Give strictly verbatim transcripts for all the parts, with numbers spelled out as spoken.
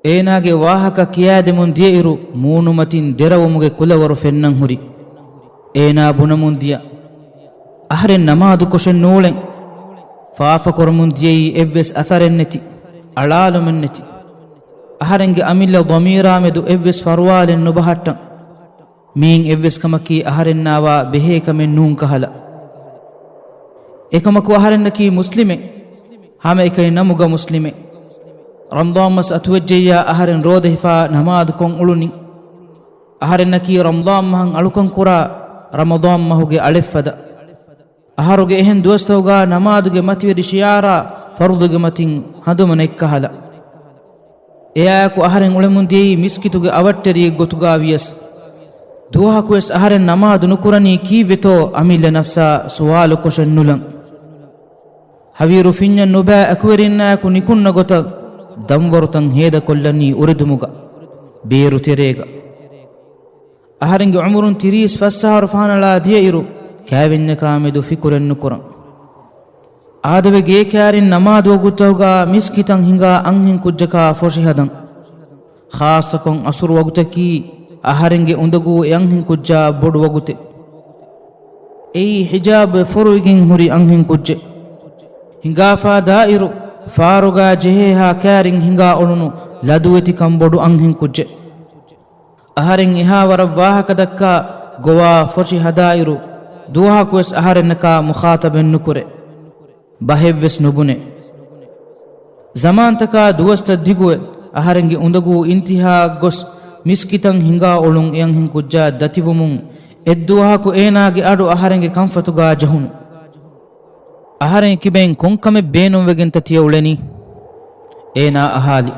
އޭނާގެ ވާހަކަ ކިޔާދެމުން ދިޔައިރު މޫނުމަތިން ދެރަވުމުގެ ކުލަވަރު ފެންނަން ހުރި. އޭނާ ބުނަމުން ދިޔަ، އަހަރެން ނަމާދު ކޮށެއް ނޫޅެން. ފާފަކުރަމުން ދިޔައީ އެއްވެސް އަސަރެއް ނެތި، އަޅާލުމެއް ނެތި. އަހަރެންގެ އަމިއްލަ ޟަމީރާމެދު އެއްވެސް ފަރުވާލެއް ނުބަހައްޓަން. މިއިން އެއްވެސް ކަމަކީ އަހަރެންނާވާ ބެހޭ ކަމެއް ނޫން ކަހަލަ. އެކަމަކު އަހަރެންނަކީ މުސްލިމެއް، ހަމައެކަނި ނަމުގަ މުސްލިމެއް. ރަމަޟާން މަސް އަތުވެއްޖެއްޔާ އަހަރެން ރޯދަ ހިފާ ނަމާދުކޮށް އުޅުނީ. އަހަރެންނަކީ ރަމަޟާން މަހަށް އަޅުކަން ކުރާ ރަމަޟާން މަހުގެ އަޅެއްފަދަ. އަހަރުގެ އެހެން ދުވަސްތަކުގަ ނަމާދުގެ މަތިވެރި ޝިޢާރާ ފަރުޟުގެ މަތިން ހަނދުމަނެއްކަހަލަ. އެއާއެކު އަހަރެން އުޅެމުން ދިޔައީ މިސްކިތުގެ އަވަށްޓެރިއެއް ގޮތުގަ ވިޔަސް، ދުވަހަކުވެސް އަހަރެން ނަމާދު ނުކުރަނީ ކީއްވެތޯ އަމިއްލަ ނަފްސާ ސުވާލު ކޮށެއް ނުލަން. ހަވީރު ފިންޏަށް ނުބައި އެކުވެރިންނާއެކު ނިކުންނަ ގޮތަށް ދަންވަރުތައް ހޭދަކޮށްލަނީ އުރެދުމުގަ، ބޭރު ތެރޭގަ. އަހަރެންގެ އުމުރުން ތިރީސް ފަސް އަހަރު ފަހަނަޅާ ދިޔައިރު، ކައިވެންޏަކާ މެދު ފިކުރެއް ނުކުރަން. އާދެވޭ ގޭ ކައިރިން ނަމާދު ވަގުތުތަކުގަ މިސްކިތަށް ހިނގާ އަންހެން ކުއްޖަކާ ފޮށި ހަދަން. ޚާއްޞަކޮށް އަސުރު ވަގުތަކީ އަހަރެންގެ އުނދަގޫ އެ އަންހެން ކުއްޖާ ބޮޑު ވަގުތެއް. އެއީ ހިޖާބު ފޮރުވިގެން ހުރި އަންހެން ކުއްޖެއް. ހިނގާފާ ދާއިރު، ފާރުގަ ޖެހޭހާ ކައިރިން ހިނގާ އުޅުނު ލަދުވެތިކަން ބޮޑު އަންހެން ކުއްޖެއް. އަހަރެން އެހާ ވަރަށް ވާހަކަ ދައްކާ ގޮވާ ފޮށި ހަދާއިރު، ދުވަހަކުވެސް އަހަރެންނަކާ މުޚާތަބެއް ނުކުރޭ. ބަހެއްވެސް ނުބުނޭ. ޒަމާންތަކާ ދުވަސްތައް ދިގުވެ، އަހަރެންގެ އުނދަގޫ އިންތިހާއަށް ގޮސް، މިސްކިތަށް ހިނގާ އުޅުން އެ އަންހެން ކުއްޖާ ދަތިވުމުން، އެއްދުވަހަކު އޭނާގެ އަޑު އަހަރެންގެ ކަންފަތުގާ ޖަހުނު. އަހަރެން ކިބައިން ކޮންކަމެއް ބޭނުންވެގެންތަ ތިޔަ އުޅެނީ؟ އޭނާ އަހާލި.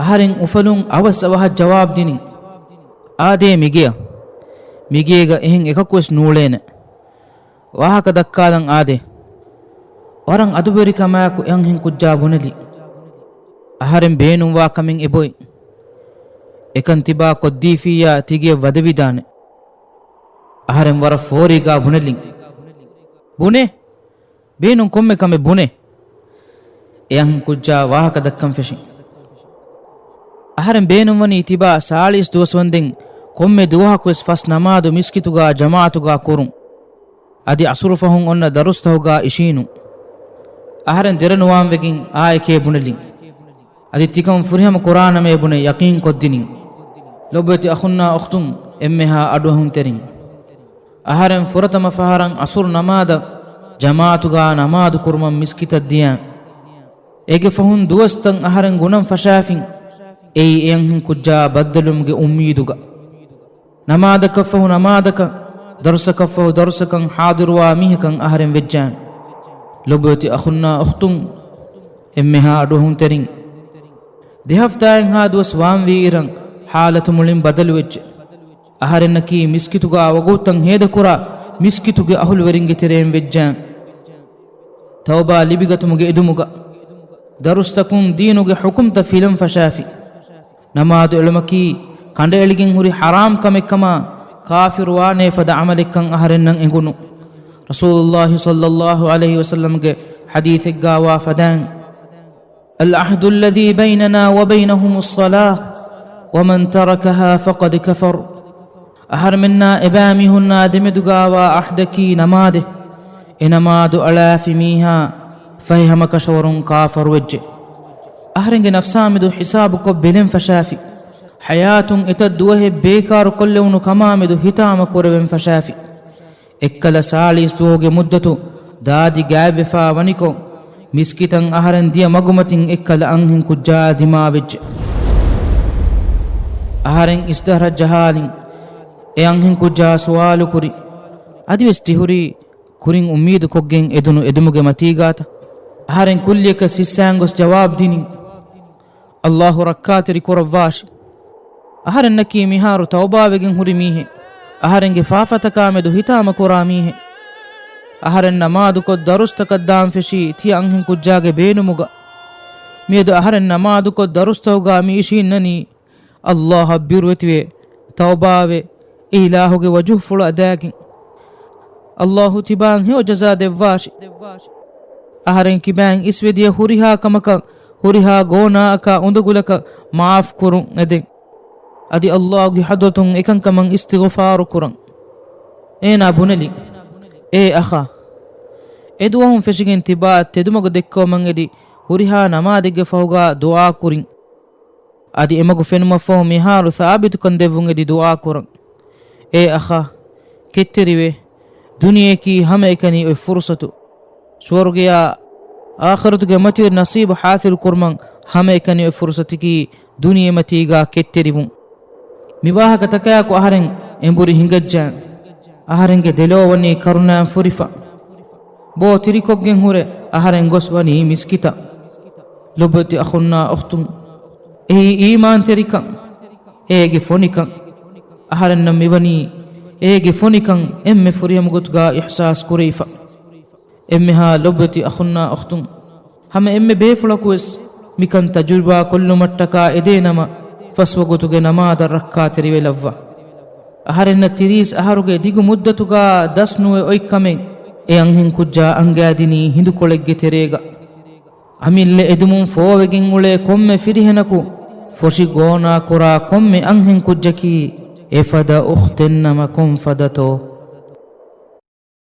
އަހަރެން އުފަލުން އަވަސް އަވަހަށް ޖަވާބު ދިނިން. އާދޭ މިގެޔަށް. މިގޭގަ އެހެން އެކަކުވެސް ނޫޅޭނެ. ވާހަކަ ދައްކާލަން އާދޭ. ވަރަށް އަދުބެރިކަމާއެކު އެ އަންހެން ކުއްޖާ ބުނެލި. އަހަރެން ބޭނުންވާ ކަމެއް އެބޮތް. އެކަން ތިބާ ކޮށްދީފިއްޔާ ތިގެޔަށް ވަދެވިދާނެ. އަހަރެން ވަރަށް ފޯރީގާ ބުނެލިން. ބުނޭ. ބޭނުން ކޮންމެ ކަމެއް ބުނޭ. އެ އަންހެން ކުއްޖާ ވާހަކަ ދައްކަން ފެށިން. އަހަރެން ބޭނުންވަނީ ތިބާ ސާޅީސް ދުވަސް ވަންދެން ކޮންމެ ދުވަހަކުވެސް ފަސް ނަމާދު މިސްކިތުގާ ޖަމާޢަތުގާ ކުރުން. އަދި އަސުރު ފަހުން އޮންނަ ދަރުސްތަކުގާ އިށީނުން. އަހަރެން ދެރަނުވާންވެގެން އާއެކޭ ބުނެލިން. އަދި ތިކަން ފުރިހަމަ ކުރާނަމޭ ބުނެ ޔަޤީން ކޮށްދިނިން. ލޮބުވެތި އަޚުންނާ އުޚްތުން، އެންމެހާ އަޑުއަހުންތެރިން. އަހަރެން ފުރަތަމަ ފަހަރަށް އަސުރު ނަމާދަށް ޖަމާޢަތުގާ ނަމާދު ކުރުމަށް މިސްކިތަށް ދިޔަ. އޭގެ ފަހުން ދުވަސްތައް އަހަރެން ގުނަން ފަށާފިން. އެއީ އެ އަންހެން ކުއްޖާ ބައްދަލުވުމުގެ އުއްމީދުގަ. ނަމާދަކަށްފަހު ނަމާދަކަށް، ދަރުސަކަށްފަހު ދަރުސަކަށް ޙާޟިރުވާ މީހަކަށް އަހަރެން ވެއްޖާނެ. ލޮބުވެތި އަޚުންނާ އުޚްތުން، އެންމެހާ އަޑުއަހުންތެރިން. ދެ ހަފްތާއެއްހާ ދުވަސް ވާންވީއިރަށް ޙާލަތު މުޅިން ބަދަލުވެއްޖެ. އަހަރެންނަކީ މިސްކިތުގާ ވަގުތުތައް ހޭދަކުރާ މިސްކިތުގެ އަހުލުވެރިންގެ ތެރެއިން ވެއްޖާން. ތައުބާ ލިބިގަތުމުގެ އެދުމުގަ، ދަރުސްތަކުން ދީނުގެ ޙުކުމްތައް ފިލަން ފަށާފި. ނަމާދު އެޅުމަކީ ކަނޑައެޅިގެން ހުރި ޙަރާމް ކަމެއްކަމާ، ކާފިރުވާނޭ ފަދަ ޢަމަލެއްކަން އަހަރެންނަށް އެނގުނު. ރަސޫލުﷲ ޞައްލަﷲ ޢަލައިހި ވަސައްލަމްގެ ޙަދީޘެއްގާވާ ފަދައިން، العهد الذي بيننا وبينهم الصلاة ومن تركها فقد كفر. އަހަރެމެންނާ އެބައިމީހުންނާ ދެމެދުގާވާ ޢަހްދަކީ ނަމާދެއް. އެ ނަމާދު އަޅާފި މީހާ ފަހެ ހަމަކަށަވަރުން ކާފަރުވެއްޖެ. އަހަރެންގެ ނަފްސާމެދު ޙިސާބުކޮށް ބެލެން ފަށާފި. ޙަޔާތުން އެތައް ދުވަހެއް ބޭކާރު ކޮށްލެވުނު ކަމާމެދު ހިތާމަ ކުރެވެން ފަށާފި. އެއްކަލަ ސާޅީސް ދުވަހުގެ މުއްދަތު ދާދި ގާތްވެފާ ވަނިކޮށް، މިސްކިތަށް އަހަރެން ދިޔަ މަގުމަތިން އެއްކަލަ އަންހެން ކުއްޖާ ދިމާވެއްޖެ. އަހަރެން އިސްތަހަރަށް ޖަހާލިން. އެ އަންހެން ކުއްޖާ ސުވާލުކުރި، އަދިވެސް ތިހުރީ ކުރިން އުއްމީދުކޮށްގެން އެދުނު އެދުމުގެ މަތީގާތަ؟ އަހަރެން ކުއްލިއަކަށް ސިއްސާން ގޮސް ޖަވާބު ދިނިން. ﷲ ރައްކާތެރި ކުރައްވާށި. އަހަރެންނަކީ މިހާރު ތައުބާވެގެން ހުރި މީހެއް. އަހަރެންގެ ފާފަތަކާމެދު ހިތާމަކުރާ މީހެއް. އަހަރެން ނަމާދުކޮށް ދަރުސްތަކަށް ދާން ފެށީ ތިޔަ އަންހެން ކުއްޖާގެ ބޭނުމުގަ. މިއަދު އަހަރެން ނަމާދުކޮށް ދަރުސްތަކުގަ މި އިށީންނަނީ، ﷲ އަށް ބިރުވެތިވެ، ތައުބާވެ، އިލާހުގެ ވަޖުހުފުޅު އަދާގެން. ﷲ ތިބާއަށް ހެޔޮ ޖަޒާ ދެއްވާށި. އަހަރެން ކިބައިން އިސްވެދިޔަ ހުރިހާ ކަމަކަށް ހުރިހާ ގޯނާއަކާ އުނދަގުލަކަށް މާފް ކުރުން އެދެން. އަދި ﷲ ގެ ޙަޟްރަތުން އެކަންކަމަށް އިސްތިޣުފާރު ކުރަން. އޭނާ ބުނެލި، އޭ އަޚާ! އެދުވަހުން ފެށިގެން ތިބާ ތެދުމަގު ދެއްކަވަމަށް އެދި ހުރިހާ ނަމާދެއްގެ ފަހުގާ ދުޢާ ކުރިން. އަދި އެމަގު ފެނުމަށްފަހު މިހާރު ސާބިތުކަން ދެއްވުން އެދި ދުޢާ ކުރަން. އޭ އަޚާ! ކެތްތެރިވޭ. ދުނިޔެއަކީ ހަމައެކަނި އޮތް ފުރުޞަތު. ސުވަރުގެޔާ އާޚިރަތުގެ މަތިވެރި ނަޞީބު ޙާޞިލް ކުރުމަށް ހަމައެކަނި އޮތް ފުރުޞަތަކީ ދުނިޔެމަތީގާ ކެތްތެރިވުން. މިވާހަކަތަކާއެކު އަހަރެން އެނބުރި ހިނގައްޖެ. އަހަރެންގެ ދެލޯ ވަނީ ކަރުނައިން ފުރިފަ. ބޯ ތިރިކޮށްގެން ހުރެ އަހަރެން ގޮސް ވަނީ މިސްކިތަށް. ލޮބުވެތި އަޚުންނާ އުޚްތުން، އެއީ އީމާންތެރިކަން، އޭގެ ފޮނިކަން. އަހަރެންނަށް މިވަނީ އޭގެ ފޮނިކަން އެންމެ ފުރިހަމަ ގޮތުގާ އިޙްސާސް ކުރެވިފަ. އެންމެހާ ލޮބުވެތި އަޚުންނާ އުޚްތުން، ހަމަ އެންމެ ބޭފުޅަކު ވެސް މިކަން ތަޖުރިބާ ކޮށްލުމަށްޓަކާ އެދޭނަމަ، ފަސްވަގުތުގެ ނަމާދަށް ރައްކާތެރިވެލައްވާ. އަހަރެންނަށް ތިރީސް އަހަރުގެ ދިގު މުއްދަތުގާ ދަސްނުވެ އޮތްކަމެއް އެ އަންހެންކުއްޖާ އަންގައިދިނީ ހިނދުކޮޅެއްގެ ތެރޭގަ. އަމިއްލަ އެދުމުން ފޯވެގެން އުޅޭ ކޮންމެ ފިރިހެނަކު ފޮށި ގޯނާ ކުރާ ކޮންމެ އަންހެންކުއްޖަކީ އެފަދަ އުޚްތެއްނަމަ ކޮންފަދަތޯ؟